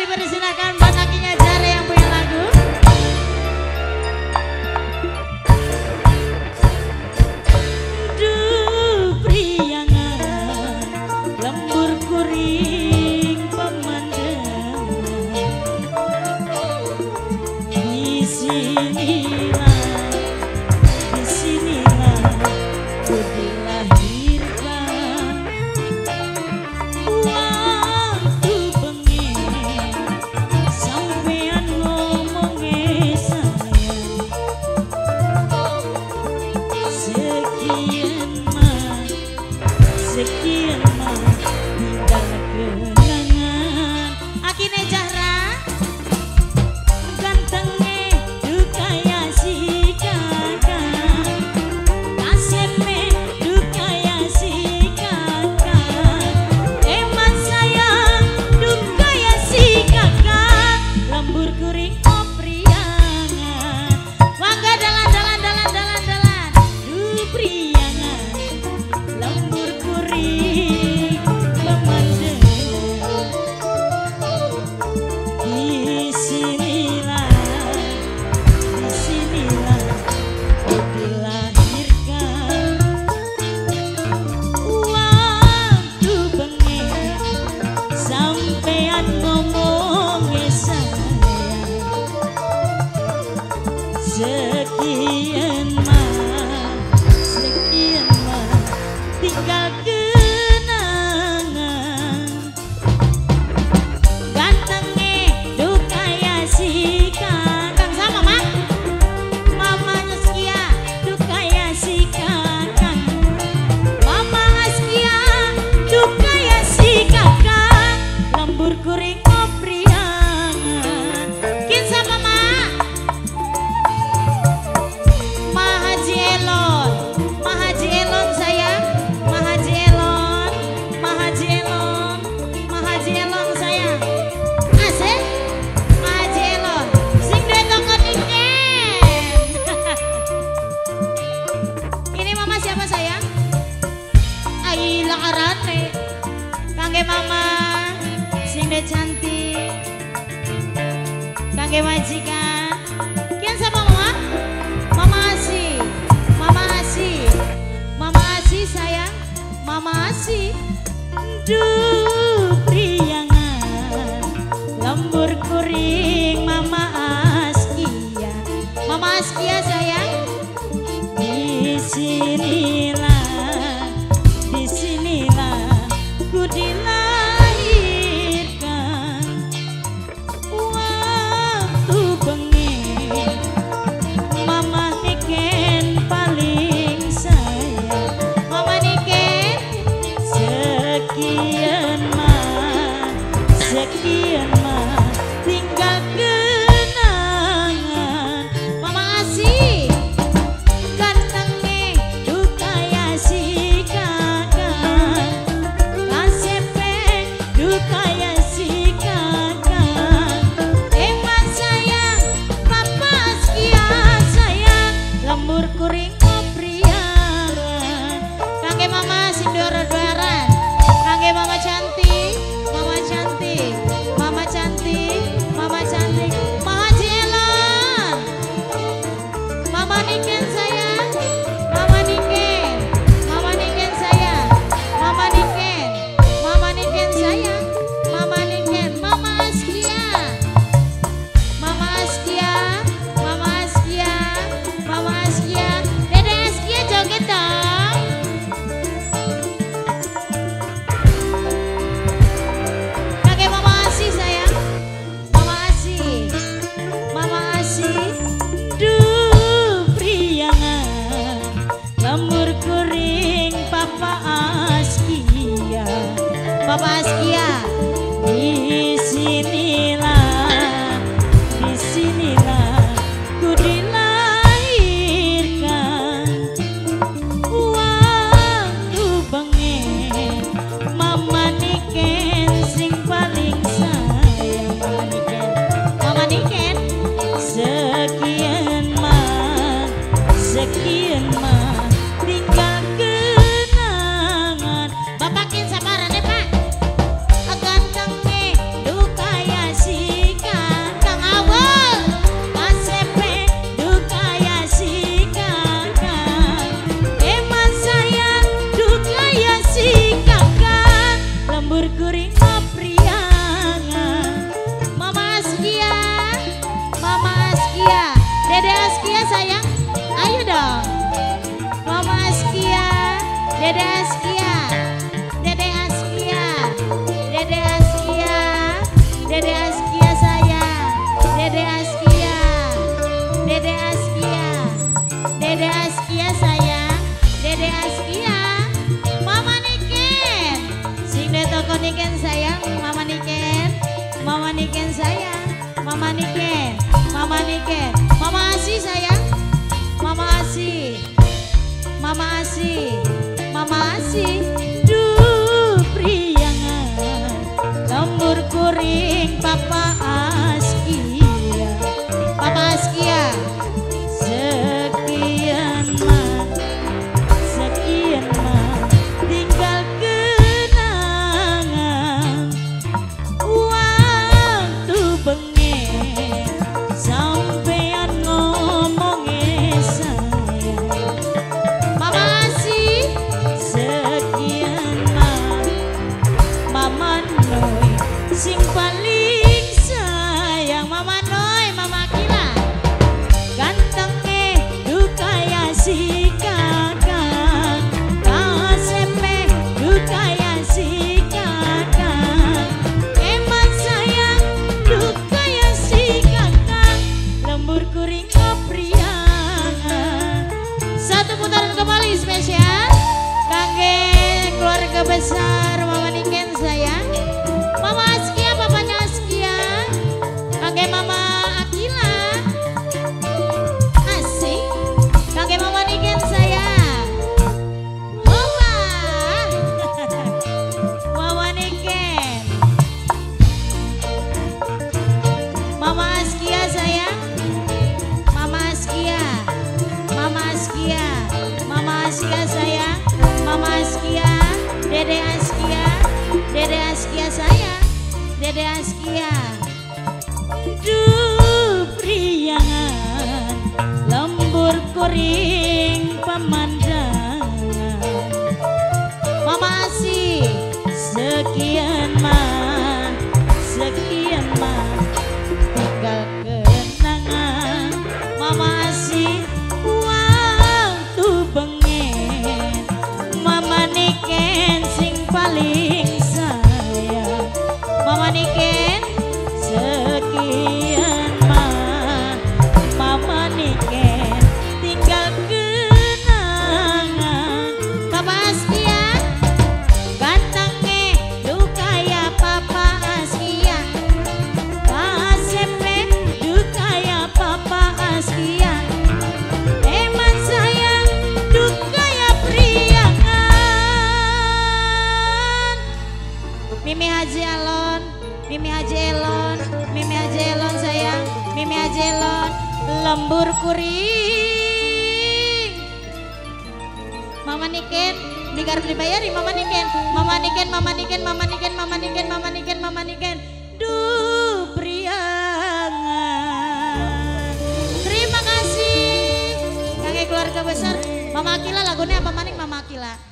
Dipersilakan buat kakinya Jare yang punya lagu. Duh priangan lembur kuring pemandangan, disinilah ku dilahirkan. Waktu bengi sampean ngomongnya sayang, sekian mah tinggal kenangan. Akine Jahra gantenge dukaya si kakak, kaseme dukaya si kakak, eman sayang dukaya si kakak, lembur kuring opriangan. Mangga dalan dalan dalan dalan dalan, du priangan lembur kuring pemandangan. Disinilah ku dilahirkan. Waktu bengi sampean ngomongnya sayang, sekian mah tinggal kenangan. Gantenge dukaya si kakang sama mak, mamanya Askia dukaya si kakang, mama Askia dukaya si kakang, lembur kuring opriangan. Kin sama mak, Ma Haji Elon, Ma Haji Elon sayang, Ma Haji Elon, Ma Haji Elon, Ma Haji Elon sayang. Asik, Ma Haji Elon, sing duwe toko niken. Ini mama siapa sayang? Aila arane. Kangge mama, sing duwe cantik. Kangge majikan. Kian siapa mama? Mama Asi, Mama Asi, Mama Asi sayang, Mama Asi. Duh priangan lembur kuring Mama Askia, Mama Askia sayang. Disinilah ku dilahirkan. Waktu bengi Mama Niken paling sayang, Mama Niken. Sekian mah tinggal kenangan. Mama Asi gantenge dukaya si kakak, kasepe dukaya si kakak, eman sayang papa Askia sayang, lembur kuring opriangan. Kangge mama sindoro duaran, kangge mama cantik, mama cantik, mama cantik, mama cantik, Ma Haji Elon, Mama Niken sayang, Mama Niken, Mama Niken sayang, Mama Niken, Mama Niken sayang, Mama Niken, Mama Askia, Mama Askia, Mama Askia, Mama Askia, Dede Askia joget dong. Kakek Mama Asi sayang, Mama Asi, Mama Asi. Duh priangan lembur kuring Papa Askia, Papa Askia. Disinilah ku dilahirkan. Waktu bengi Mama Niken sing paling sayang, Mama Niken, Mama Niken. Sekian mah tinggal kenangan. Bapak kin sabarane Pak, gantenge kuring priangan. Mama Askia, Mama Askia, Dede Askia sayang, ayo dong. Mama Askia, Dede Askia, Dede Askia, Dede Askia, Dede Askia sayang, Dede Askia, Dede Askia, Dede Askia sayang, Dede Askia, Mama Niken, sing toko Niken sayang, Mama Niken, Mama Niken sayang, Mama Niken, Mama Niken, Mama Asi sayang, Mama Asi, Mama Asi, Mama Asi, duh priangan, lembur kuring Papa Askia, Papa Askia. Sekian mah tinggal kenangan. Waktu bengen sampean ngomongin sayang. Mama Asi, sekian mah Mama Noy sing paling sayang. Mama Noy, Mama Akila, gantenge dukaya si kakak, kasepe dukaya si kakak, eman sayang dukaya si kakak, lembur kuring opriangan. Satu putaran kembali spesial kangge keluarga besar Mama Niken sayang, Mama Askia, papanya Askia, kangge Mama Akila, asik, kangge Mama Niken sayang, Mama, Mama Niken, Mama Askia sayang, Mama Askia, Mama Askia, Mama Askia sayang, Mama Askia, Dede Askia, Dede Askia sayang, Dede Askia. Duh priangan, lembur kuring pemandangan. Mama Asi, sekian mah tinggal kenangan. Mama Asi, waktu bengen Mama Niken sing paling sayang. Mama Niken, sekian mah Mama Niken tinggal kenangan. Papa Askia, gantenge dukaya Papa Askia, kasepe dukaya Papa Askia, eman sayang dukaya priangan. Mimi Haji Alon, Mimi Haji Elon, Mimi Haji Elon sayang, Mimi Haji Elon, lembur kuring. Mama Niken, digarap dibayari Mama Niken, Mama Niken, Mama Niken, Mama Niken, Mama Niken, Mama Niken, Mama Niken, duh priangan. Terima kasih kakek keluarga besar. Mama Akila lagunya apa maning Mama Akila?